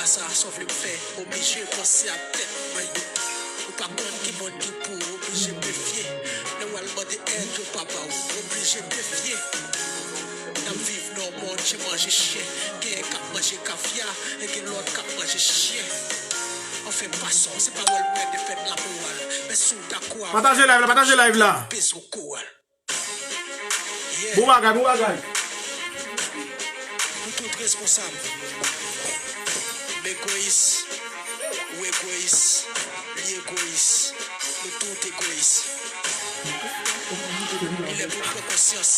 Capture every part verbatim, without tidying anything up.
Sa, sa w vle m fè, oblije panse ak tèt mwen. Ou pa konn ki moun ki pou ou, oblije mefye. Lè w al mande èd, yo pa ba ou, oblije defye. N ap viv nan yon mond, je manje chyen. Genyen k ap manje kafya, e gen lòt k ap manje chyen. Anfen, pasan, se pawòl mwen, defèt lamoral. Men si w dakò avè m, pataje live la, pataje live la. Peze w koral. Bon bagay, bon bagay. Nou tout responsab. M egoyis, ou egoyis, li egoyis. Nou tout egoyis. Li lè pou n pran konsyans.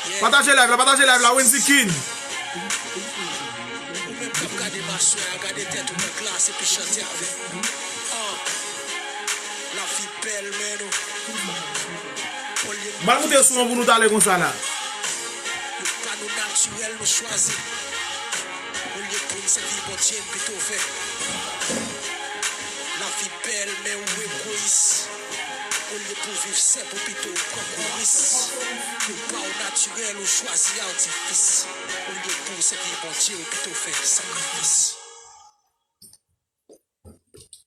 Yeah. Pataje live la, pataje live la, Wendy King. Ou menm k ap gade m aswè a, gade tèt ou nan glas epi chante avè m. Ah. Lavi bèl, men nou. M al moute son an pou nou talè konsa la. Nou pa nou natirèl, nou chwazi. Olye pou n sèvi Bondye, n pito fè. Lavi bèl, men ou egoyis. Olye pou viv senp, ou pito pran kou ris. Nou pa w natirèl, ou chwazi atifis. Olye pou w sèvi Bondye, ou pito fè sakrifis.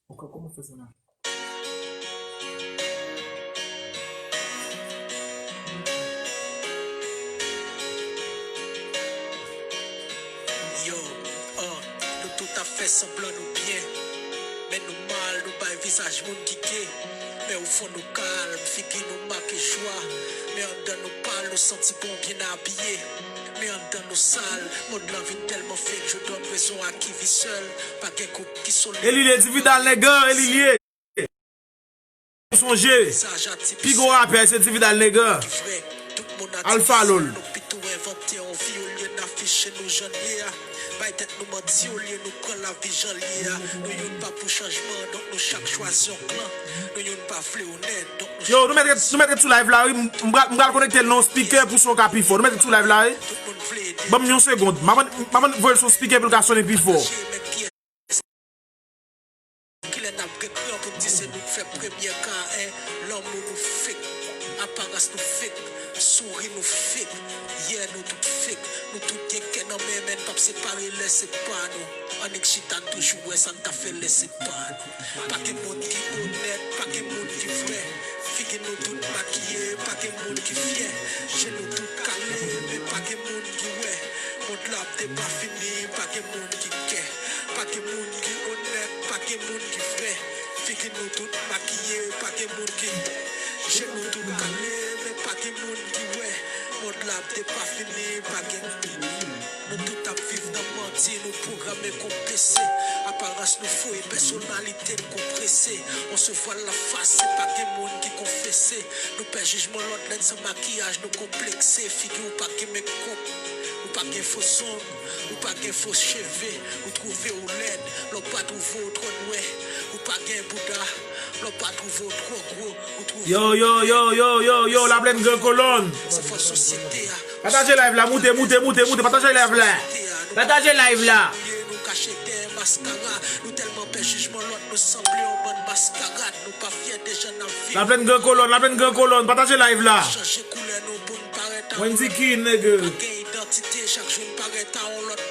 Ok, kòman fè sa la? Yo, ah, nou tout ap fè sanblan nou byen, men nou mal, nou bay vizaj moun ki ge. Men ofon nou kalm, figi nou make jwa, men anndan nou pal, nou santi bon, byen abiye. Men anndan nou sal, mond lan vin tèlman fake, je donne raison à qui vit seul, pa gen koup ki solid. Elilye, Dividal nèg, Elilye. Sonje, pi gwo rapè se Dividal nèg. Alpha Lol. Nou pito envante yon vi olye n afiche nou jan n ye a. Bay tèt nou manti olye nou pran lavi jan l ye a. Nou youn pa pou chanjman, donk nou chak chwazi yon klan. Nou youn pa vle onèt, donk nou... Yo, nou mèt ret, nou mèt ret sou live la, wi. M, m pral, m pral konekte l nan yon speaker pou son ka pi fò. Nou mèt ret sou live la, wi. Tout moun vle ede. Ban m yon segonn. M ap, m ap voye l sou speaker pou l ka sonnen pi fò. Kilè n ap gen kran pou n di se nou k fè premyè ka, en? Lanmou nou fake, aparans nou fake, souri nou fake, yeah, nou tout fake. Nou tout gen kè nan men, men n p ap separe lè se pa nou. Annik chita n toujou wè sa n t ap fè lè se pa nou. Pa gen moun ki onèt, pa gen moun ki vrè. Figi nou tout makiye, pa gen moun ki fyè. Je nou tout kale, men pa gen moun ki wè. Mond la ap depafini, pa gen moun ki kè. Pa gen moun ki onèt, pa gen moun ki vrè. Figi nou tout makiye, pa gen moun ki... Je nou tout kale, men pa gen moun ki wè. Mond la ap depafini, pa gen... Nou tout ap viv nan manti, nou pwograme kon P C. Aparans nou fo e pèsonalite n konprese. On se vwal la fas, se pa gen moun ki konfese. Nou pè jijman lòt lè n san makiyaj, nou konplekse. Figi w pa gen makeup, ou pa gen fo zong, ou pa gen fo cheve. Ou twouve w lèd, lè w pa twouve w twò nwè. Ou pa gen bouda, lè w pa twouve w twò gwo. Ou twouve... Yo, yo, yo, yo, yo, yo, Laplèn Gran Kolòn. Se fòs sosyete a. Pataje live la, moute, moute, moute, moute, pataje live la. Pataje live la. Nou kache dèyè maskara. Nou tèlman pè jijman lòt, nou sanble yon bann maskarad. Nou pa fyè de jan n ap viv. Laplèn Gran Kolòn, Laplèn Gran Kolòn, pataje live la. Chanje koulè nou pou n parèt a... Wendy King, nèg. Pa gen idantite, chak jou n parèt a yon lòt.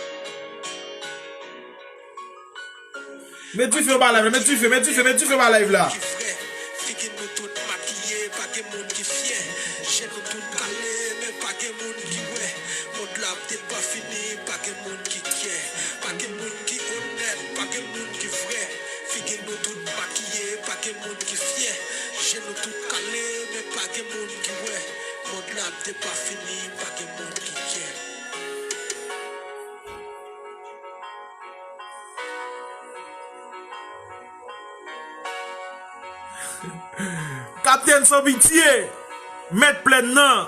Met dife ba live la, met dife, met dife, met dife ba live la. Ki vrè, figi nou tout makiye, pa gen moun ki fyè. Je nou tout kale, men pa gen moun ki wè. Mond la ap depafini, pa gen moun ki kè. Pa gen moun ki onèt, pa gen moun ki vrè. Figi nou tout makiye, pa gen moun ki fyè. Je nou tout kale, men pa gen moun ki wè. Mond la ap depafini, pa gen moun ki kè. Kaptèn San Pitye, mèt plèn nan.